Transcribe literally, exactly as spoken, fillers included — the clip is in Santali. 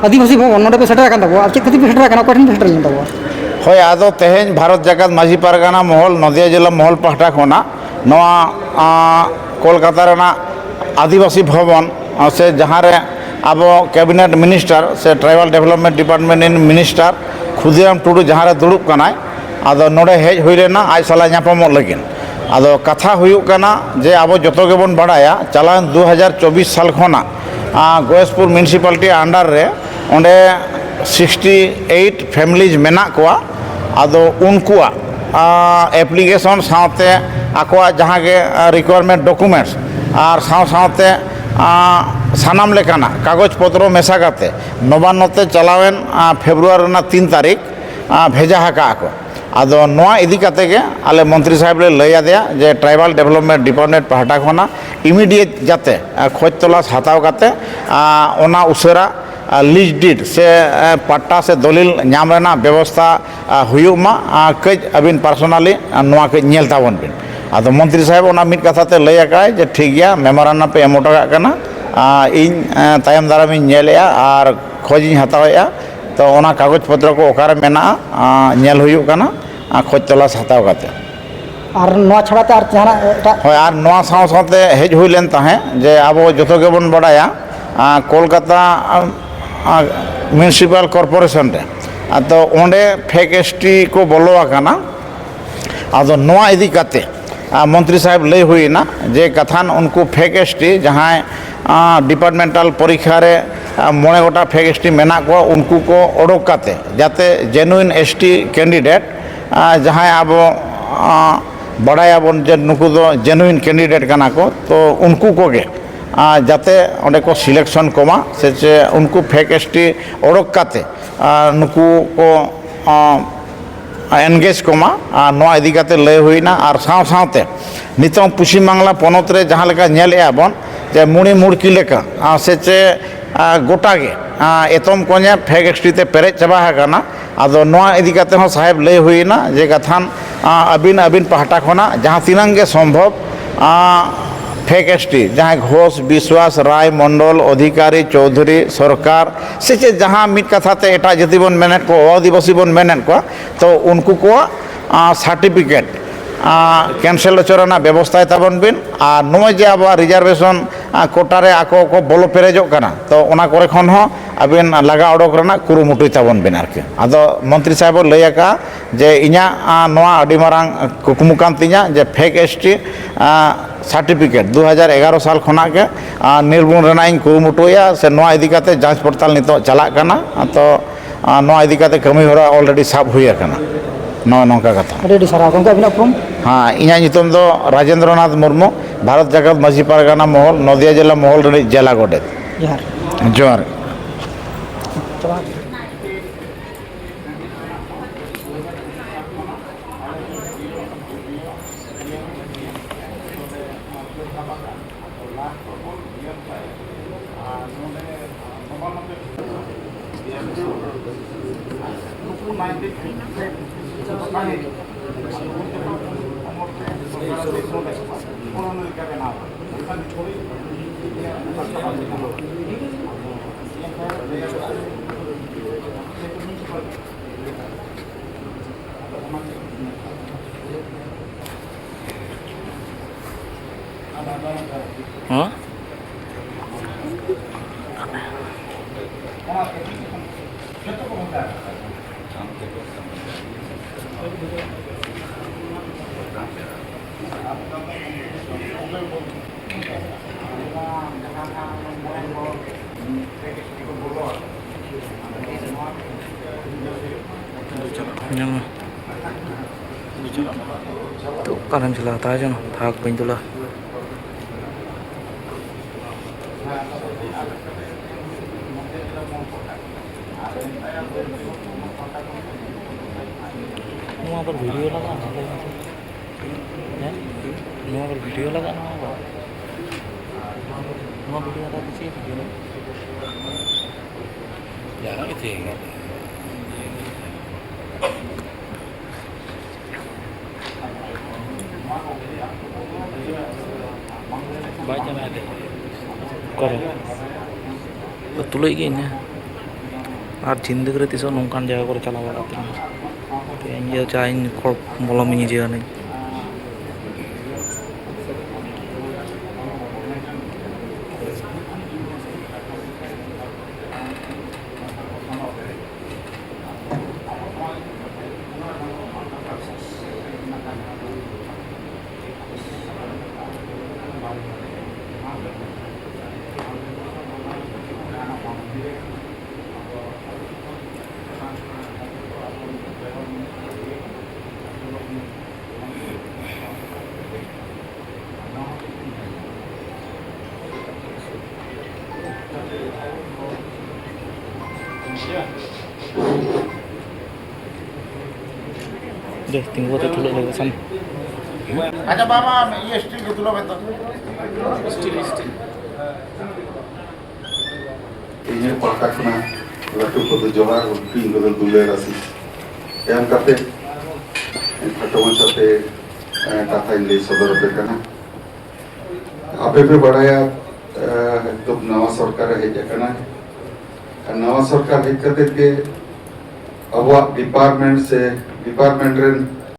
ᱟᱹᱫᱤᱵᱟᱹᱥᱤ ᱵᱷᱚᱵᱚᱱ ᱱᱚᱰᱮ ᱯᱮ ᱥᱮᱴᱮᱨ ᱟᱠᱟᱱ ᱛᱟᱵᱚᱣᱟ, ᱟᱨ ᱪᱮᱫ ᱠᱷᱟᱹᱛᱤᱨ ᱯᱮ ᱥᱮᱴᱮᱨ ᱟᱠᱟᱱᱟ, ᱚᱠᱚᱭ ᱴᱷᱮᱱ ᱯᱮ ᱥᱮᱴᱮᱨ ᱞᱮᱱ ᱛᱟᱵᱚᱣᱟ? ᱦᱳᱭ, ᱟᱫᱚ ᱛᱮᱦᱮᱧ ᱵᱷᱟᱨᱚᱛ ᱡᱟᱠᱟᱛ ᱢᱟᱹᱡᱷᱤ ᱯᱟᱨᱜᱟᱱᱟ ᱢᱚᱦᱚᱞ, ᱱᱚᱫᱤᱭᱟ ᱡᱮᱞᱟ ᱢᱚᱦᱚᱞ ᱯᱟᱦᱴᱟ ᱠᱷᱚᱱᱟᱜ ᱱᱚᱣᱟ, ᱟᱸ, ᱠᱳᱞᱠᱟᱛᱟ ᱨᱮᱱᱟᱜ ᱟᱹᱫᱤᱵᱟᱹᱥᱤ ᱵᱷᱚᱵᱚᱱ, ᱟᱸ, ᱥᱮ ᱡᱟᱦᱟᱸ ᱨᱮ ᱟᱵᱚ cabinet minister ᱥᱮ tribal development department ᱨᱮᱱ minister ᱠᱷᱩᱫᱤᱨᱟᱢ ᱴᱩᱰᱩ ᱡᱟᱦᱟᱸ ᱨᱮ ᱫᱩᱲᱩᱵ ᱠᱟᱱᱟᱭ, ᱟᱫᱚ ᱱᱚᱰᱮ ᱦᱮᱡ ᱦᱩᱭ ᱞᱮᱱᱟ ᱟᱡ ᱥᱟᱞᱟᱜ ᱧᱟᱯᱟᱢᱚᱜ ᱞᱟᱹᱜᱤᱫ᱾ ᱟᱫᱚ ᱠᱟᱛᱷᱟ ᱦᱩᱭᱩᱜ ᱠᱟᱱᱟ ᱡᱮ ᱟᱵᱚ ᱡᱚᱛᱚ ᱜᱮᱵᱚᱱ ᱵᱟᱲᱟᱭᱟ, ᱪᱟᱞᱟᱣᱮᱱ ᱫᱩ ᱦᱟᱡᱟᱨ ᱪᱚᱵᱵᱤᱥ ᱥᱟᱞ ᱠᱷᱚᱱᱟᱜ, ᱟᱸ, ᱜᱚᱭᱮᱥᱯᱩᱨ municipality under ᱨᱮ ᱚᱸᱰᱮ sixty eight families ᱢᱮᱱᱟᱜ ᱠᱚᱣᱟ᱾ ᱟᱫᱚ ᱩᱱᱠᱩᱣᱟᱜ, ᱟᱸ, application ᱥᱟᱶᱛᱮ ᱟᱠᱚᱣᱟᱜ ᱡᱟᱦᱟᱸ ᱜᱮ, ᱟᱸ, requirement documents ᱟᱨ ᱥᱟᱶ ᱥᱟᱶᱛᱮ, ᱟᱸ, ᱥᱟᱱᱟᱢ ᱞᱮᱠᱟᱱᱟᱜ ᱠᱟᱜᱚᱡᱽ ᱯᱚᱛᱨᱚ ᱢᱮᱥᱟ ᱠᱟᱛᱮ ᱱᱚᱵᱟᱱᱱᱚ ᱛᱮ ᱪᱟᱞᱟᱣᱮᱱ, ᱟᱸ, ᱯᱷᱮᱵᱽᱨᱩᱣᱟᱨᱤ ᱨᱮᱱᱟᱜ ᱛᱤᱱ ᱛᱟᱹᱨᱤᱠᱷ, ᱟᱸ, ᱵᱷᱮᱡᱟ ᱟᱠᱟᱫᱼᱟ ᱠᱚ᱾ ᱟᱫᱚ ᱱᱚᱣᱟ ᱤᱫᱤ ᱠᱟᱛᱮ ᱜᱮ ᱟᱞᱮ ᱢᱚᱱᱛᱨᱤ ᱥᱟᱦᱮᱵᱽ ᱞᱮ ᱞᱟᱹᱭ ᱟᱫᱮᱭᱟ ᱡᱮ tribal development department ᱯᱟᱦᱴᱟ ᱠᱷᱚᱱᱟᱜ immediate ᱡᱟᱛᱮ, ᱟᱸ, ᱠᱷᱚᱡᱽ ᱛᱚᱞᱟᱥ ᱦᱟᱛᱟᱣ ᱠᱟᱛᱮ, ᱟᱸ, ᱚᱱᱟ ᱩᱥᱟᱹᱨᱟ, ᱟᱸ, lease deed ᱥᱮ, ᱟᱸ, ᱯᱟᱴᱴᱟ ᱥᱮ ᱫᱚᱞᱤᱞ ᱧᱟᱢ ᱨᱮᱱᱟᱜ ᱵᱮᱵᱚᱥᱛᱷᱟ, ᱟᱸ, ᱦᱩᱭᱩᱜ ᱢᱟ᱾ ᱟᱸ, ᱠᱟᱹᱡ ᱟᱹᱵᱤᱱ personally, ᱟᱸ, ᱱᱚᱣᱟ ᱠᱟᱹᱡ ᱧᱮᱞ ᱛᱟᱵᱚᱱ ᱵᱤᱱ᱾ ᱟᱫᱚ ᱢᱚᱱᱛᱨᱤ ᱥᱟᱦᱮᱵᱽ ᱚᱱᱟ ᱢᱤᱫ ᱠᱟᱛᱷᱟ ᱛᱮ ᱞᱟᱹᱭ ᱟᱠᱟᱫᱼᱟᱭ ᱡᱮ, "ᱴᱷᱤᱠ ᱜᱮᱭᱟ, memorandum ᱯᱮ ᱮᱢ ᱦᱚᱴᱚ ᱠᱟᱜ ᱠᱟᱱᱟ, ᱟᱸ, ᱤᱧ, ᱟᱸ, ᱛᱟᱭᱚᱢ ᱫᱟᱨᱟᱢᱤᱧ ᱧᱮᱞᱮᱫᱼᱟ ᱟᱨ ᱠᱷᱚᱡᱽ ᱤᱧ ᱦᱟᱛᱟᱣᱮᱫᱼᱟ, ᱛᱚ ᱚᱱᱟ ᱠᱟᱜᱚᱡᱽ ᱯᱚᱛᱨᱚ ᱠᱚ ᱚᱠᱟᱨᱮ ᱢᱮᱱᱟᱜᱼᱟ, ᱟᱸ, ᱧᱮᱞ ᱦᱩᱭᱩᱜ ᱠᱟᱱᱟ, ᱟᱸ, ᱠᱷᱚᱡᱽ ᱛᱚᱞᱟᱥ ᱦᱟᱛᱟᱣ ᱠᱟᱛᱮ᱾" ᱟᱨ ᱱᱚᱣᱟ ᱪᱷᱟᱲᱟ ᱛᱮ ᱟᱨ ᱡᱟᱦᱟᱱᱟᱜ ᱮᱴᱟᱜ? ᱦᱳᱭ, ᱟᱨ ᱱᱚᱣᱟ ᱥᱟᱶ ᱥᱟᱶᱛᱮ ᱦᱮᱡ ᱦᱩᱭ ᱞᱮᱱ ᱛᱟᱦᱮᱸᱫ ᱡᱮ ᱟᱵᱚ ᱡᱚᱛᱚ ᱜᱮᱵᱚᱱ ᱵᱟᱰᱟᱭᱟ, ᱟᱸ, ᱠᱳᱞᱠᱟᱛᱟ, ᱟᱸ, ᱟᱸ, municipal corporation ᱨᱮ, ᱟᱫᱚ ᱚᱸᱰᱮ fake S T ᱠᱚ ᱵᱚᱞᱚ ᱟᱠᱟᱱᱟ᱾ ᱟᱫᱚ ᱱᱚᱣᱟ ᱤᱫᱤ ᱠᱟᱛᱮ, ᱟᱸ, ᱢᱚᱱᱛᱨᱤ ᱥᱟᱦᱮᱵᱽ ᱞᱟᱹᱭ ᱦᱩᱭᱮᱱᱟ ᱡᱮ ᱠᱟᱛᱷᱟᱱ ᱩᱱᱠᱩ fake S T ᱡᱟᱦᱟᱸᱭ, ᱟᱸ, departmental ᱯᱚᱨᱤᱠᱠᱷᱟ ᱨᱮ, ᱟᱸ, ᱢᱚᱬᱮ ᱜᱚᱴᱟ fake S T ᱢᱮᱱᱟᱜ ᱠᱚᱣᱟ, ᱩᱱᱠᱩ ᱠᱚ ᱚᱰᱚᱠ ᱠᱟᱛᱮ ᱡᱟᱛᱮ genuine S T candidate, ᱟᱸ, ᱡᱟᱦᱟᱸᱭ ᱟᱵᱚ, ᱟᱸ, ᱵᱟᱲᱟᱭᱟᱵᱚᱱ ᱡᱮ ᱱᱩᱠᱩ ᱫᱚ genuine candidate ᱠᱟᱱᱟ ᱠᱚ, ᱛᱚ ᱩᱱᱠᱩ ᱠᱚᱜᱮ, ᱟᱸ, ᱡᱟᱛᱮ ᱚᱸᱰᱮ ᱠᱚ selection ᱠᱚᱢᱟ, ᱥᱮ ᱪᱮ ᱩᱱᱠᱩ fake S T ᱚᱰᱚᱠ ᱠᱟᱛᱮ, ᱟᱸ, ᱱᱩᱠᱩ ᱠᱚ, ᱟᱸ, engage ᱠᱚᱢᱟ᱾ ᱟᱨ ᱱᱚᱣᱟ ᱤᱫᱤ ᱠᱟᱛᱮ ᱞᱟᱹᱭ ᱦᱩᱭᱱᱟ᱾ ᱟᱨ ᱥᱟᱶ ᱥᱟᱶᱛᱮ ᱱᱤᱛᱚᱝ ᱯᱚᱪᱷᱤᱢ ᱵᱟᱝᱞᱟ ᱯᱚᱱᱚᱛ ᱨᱮ ᱡᱟᱦᱟᱸ ᱞᱮᱠᱟ ᱧᱮᱞᱮᱜᱼᱟ ᱵᱚᱱ ᱡᱮ ᱢᱩᱲᱤ ᱢᱩᱲᱠᱤ ᱞᱮᱠᱟ, ᱟᱸ, ᱥᱮ ᱪᱮ, ᱟᱸ, ᱜᱚᱴᱟ ᱜᱮ, ᱟᱸ, ᱮᱛᱚᱢ ᱠᱚᱧᱮ fake S T ᱛᱮ ᱯᱮᱨᱮᱡ ᱪᱟᱵᱟ ᱟᱠᱟᱱᱟ᱾ ᱟᱫᱚ ᱱᱚᱣᱟ ᱤᱫᱤ ᱠᱟᱛᱮ ᱦᱚᱸ ᱥᱟᱦᱮᱵᱽ ᱞᱟᱹᱭ ᱦᱩᱭᱮᱱᱟ ᱡᱮ ᱠᱟᱛᱷᱟᱱ, ᱟᱸ, ᱟᱹᱵᱤᱱ, ᱟᱹᱵᱤᱱ ᱯᱟᱦᱴᱟ ᱠᱷᱚᱱᱟᱜ ᱡᱟᱦᱟᱸ ᱛᱤᱱᱟᱹᱝ ᱜᱮ ᱥᱚᱢᱵᱷᱚᱵ, ᱟᱸ, ᱯᱷᱮᱠ ᱮᱥ ᱴᱤ, ᱡᱟᱦᱟᱸᱭ ᱜᱷᱳᱥ, ᱵᱤᱥᱣᱟᱥ, ᱨᱟᱭ, ᱢᱚᱱᱰᱚᱞ, ᱚᱫᱷᱤᱠᱟᱨᱤ, ᱪᱳᱣᱫᱷᱩᱨᱤ, ᱥᱚᱨᱠᱟᱨ, ᱥᱮ ᱪᱮᱫ ᱡᱟᱦᱟᱸ ᱢᱤᱫ ᱠᱟᱛᱷᱟ ᱛᱮ ᱮᱴᱟᱜ ᱡᱟᱹᱛᱤ ᱵᱚᱱ ᱢᱮᱱᱮᱫ ᱠᱚᱣᱟ, ᱚ ᱟᱹᱫᱤᱵᱟᱹᱥᱤ ᱵᱚᱱ ᱢᱮᱱᱮᱫ ᱠᱚᱣᱟ, ᱛᱚ ᱩᱱᱠᱩ ᱠᱚᱣᱟᱜ ᱥᱟᱨᱴᱤᱯᱷᱤᱠᱮᱴ ᱠᱮᱱᱥᱮᱞ ᱦᱚᱪᱚ ᱨᱮᱱᱟᱜ ᱵᱮᱵᱚᱥᱛᱷᱟᱭ ᱛᱟᱵᱚᱱ ᱵᱤᱱ᱾ ᱟᱨ ᱱᱚᱜᱼᱚᱭ ᱡᱮ ᱟᱵᱚᱣᱟᱜ ᱨᱤᱡᱟᱨᱵᱷᱮᱥᱚᱱ ᱠᱳᱴᱟ ᱨᱮ ᱟᱠᱚ ᱠᱚ ᱵᱚᱞᱚ ᱯᱮᱨᱮᱡᱚᱜ ᱠᱟᱱᱟ, ᱛᱚ ᱚᱱᱟ ᱠᱚᱨᱮ ᱠᱷᱚᱱ ᱦᱚᱸ ᱟᱹᱵᱤᱱ ᱞᱟᱜᱟ ᱚᱰᱚᱠ ᱨᱮᱱᱟᱜ ᱠᱩᱨᱩᱢᱩᱴᱩᱭ ᱛᱟᱵᱚᱱ ᱵᱤᱱ ᱟᱨᱠᱤ᱾ ᱟᱫᱚ ᱢᱚᱱᱛᱨᱤ ᱥᱟᱦᱮᱵ ᱞᱟᱹᱭ ᱟᱠᱟᱫᱼᱟ ᱡᱮ ᱤᱧᱟᱹᱜ ᱱᱚᱣᱟ ᱟᱹᱰᱤ ᱢᱟᱨᱟᱝ ᱠᱩᱠᱢᱩ ᱠᱟᱱ ᱛᱤᱧᱟᱹ ᱡᱮ ᱯᱷᱮᱠ ᱮᱥ ᱴᱤ ᱥᱟᱨᱴᱤᱯᱷᱤᱠᱮᱴ ᱫᱩ ᱦᱟᱡᱟᱨ ᱮᱜᱟᱨᱚ ᱥᱟᱞ ᱠᱷᱚᱱᱟᱜ ᱜᱮ ᱱᱤᱨᱢᱩᱞ ᱨᱮᱱᱟᱜ ᱤᱧ ᱠᱩᱨᱩᱢᱩᱴᱩᱭᱟ, ᱥᱮ ᱱᱚᱣᱟ ᱤᱫᱤ ᱠᱟᱛᱮ ᱡᱟᱸᱪ ᱯᱚᱲᱛᱟᱞ ᱱᱤᱛᱚᱜ ᱪᱟᱞᱟᱜ ᱠᱟᱱᱟ᱾ ᱛᱚ ᱱᱚᱣᱟ ᱤᱫᱤ ᱠᱟᱛᱮ ᱠᱟᱹᱢᱤ ᱦᱚᱨᱟ ᱚᱞᱨᱮᱰᱤ ᱥᱟᱵ ᱦᱩᱭ ᱟᱠᱟᱱᱟ᱾ ᱱᱚᱜᱼᱚ ᱱᱚᱝᱠᱟ ᱠᱟᱛᱷᱟ᱾ ᱟᱹᱰᱤ ᱟᱹᱰᱤ ᱥᱟᱨᱦᱟᱣ ᱜᱚᱢᱠᱮ, ᱟᱹᱵᱤᱱᱟᱜ ᱩᱯᱨᱩᱢ? ᱦᱮᱸ, ᱤᱧᱟᱹᱜ ᱧᱩᱛᱩᱢ ᱫᱚ ᱨᱟᱡᱮᱱᱫᱨᱚᱱᱟᱛᱷ ᱢᱩᱨᱢᱩ, ᱵᱷᱟᱨᱚᱛ ᱡᱟᱠᱟᱛ ᱢᱟᱹᱡᱷᱤ ᱯᱟᱨᱜᱟᱱᱟ ᱢᱚᱦᱚᱞ, ᱱᱚᱫᱤᱭᱟ ᱡᱮᱞᱟ ᱢᱚᱦᱚᱞ ᱨᱤᱱᱤᱡ ᱡᱮᱞᱟ ᱜᱚᱰᱮᱛ᱾ ᱡᱚᱦᱟᱨ᱾ ᱡᱚᱦᱟᱨ᱾ ᱦᱮᱸ? ᱧᱟᱢᱟ᱾ ᱛᱚ ᱚᱠᱟᱨᱮᱢ ᱪᱟᱞᱟᱣ ᱛᱟᱦᱮᱸ ᱪᱚᱝ, ᱛᱷᱟᱠ ᱵᱟᱹᱧ ᱛᱩᱞᱟ᱾ ᱱᱚᱣᱟ ᱟᱵᱟᱨ ᱵᱷᱤᱰᱤᱭᱳ ᱞᱟᱜᱟᱜᱼᱟ, ᱞᱟᱹᱭ ᱢᱮᱥᱮ᱾ ᱦᱮᱸ? ᱱᱚᱣᱟ ᱟᱵᱟᱨ ᱵᱷᱤᱰᱤᱭᱳ ᱞᱟᱜᱟᱜᱼᱟ, ᱱᱚᱣᱟ ᱟᱵᱟᱨ? ᱱᱚᱣᱟ ᱵᱷᱤᱰᱤᱭᱳ ᱞᱟᱜᱟᱜ ᱫᱚ ᱪᱮᱫ ᱵᱷᱤᱰᱤᱭᱳ ᱞᱟᱜᱟᱜᱼᱟ? ᱡᱟᱦᱟᱱᱟᱜ ᱜᱮ ᱴᱷᱤᱠ ᱜᱮᱭᱟ᱾ ᱚᱠᱟᱨᱮ? ᱛᱩᱞᱟᱹᱭ ᱜᱮ ᱤᱧ ᱟᱨ ᱡᱤᱱᱫᱮᱜᱤ ᱨᱮ ᱛᱤᱥ ᱦᱚᱸ ᱱᱚᱝᱠᱟᱱ ᱡᱟᱭᱜᱟ ᱠᱚᱨᱮ ᱪᱟᱞᱟᱣ ᱵᱟᱲᱟ ᱠᱟᱛᱮ ᱤᱧ ᱪᱟ ᱤᱧ ᱠᱷᱚᱲ ᱵᱚᱞᱚᱢ ᱤᱧ ᱤᱭᱟᱹ ᱟᱹᱱᱤᱡ᱾ ᱫᱮ, ᱛᱤᱸᱜᱩ ᱠᱟᱛᱮ ᱛᱩᱞᱟᱹᱜ ᱞᱟᱹᱜᱤᱫ ᱥᱟᱢ᱾ ᱟᱪᱪᱷᱟ, ᱵᱟᱵᱟ, ᱤᱭᱟᱹ, ᱥᱴᱤᱞ ᱠᱚ ᱛᱩᱞᱟᱹᱣ ᱢᱮ ᱛᱚ᱾ Steel, steel. ᱤᱧᱟᱹᱜ ᱯᱟᱦᱴᱟ ᱠᱷᱚᱱᱟᱜ ᱞᱟᱹᱴᱩ ᱠᱚᱫᱚ ᱡᱚᱦᱟᱨ, ᱦᱩᱰᱤᱧ ᱠᱚᱫᱚ ᱫᱩᱞᱟᱹᱲ ᱟᱥᱤᱥ ᱮᱢ ᱠᱟᱛᱮ ᱠᱷᱟᱴᱚ ᱢᱟᱪᱷᱟᱛᱮ, ᱮ, ᱠᱟᱛᱷᱟᱧ ᱞᱟᱹᱭ ᱥᱚᱫᱚᱨ ᱟᱯᱮ ᱠᱟᱱᱟ᱾ ᱟᱯᱮ ᱯᱮ ᱵᱟᱲᱟᱭᱟ, ᱮ, ᱱᱤᱛᱚᱜ ᱱᱟᱣᱟ ᱥᱚᱨᱠᱟᱨᱮ ᱦᱮᱡ ᱟᱠᱟᱱᱟ᱾ ᱟᱨ ᱱᱟᱣᱟ ᱥᱚᱨᱠᱟᱨ ᱦᱮᱡ ᱠᱟᱛᱮ ᱜᱮ ᱟᱵᱚᱣᱟᱜ ᱰᱤᱯᱟᱨᱴᱢᱮᱱᱴ ᱥᱮ ᱰᱤᱯᱟᱨᱴᱢᱮᱱᱴ ᱨᱮᱱ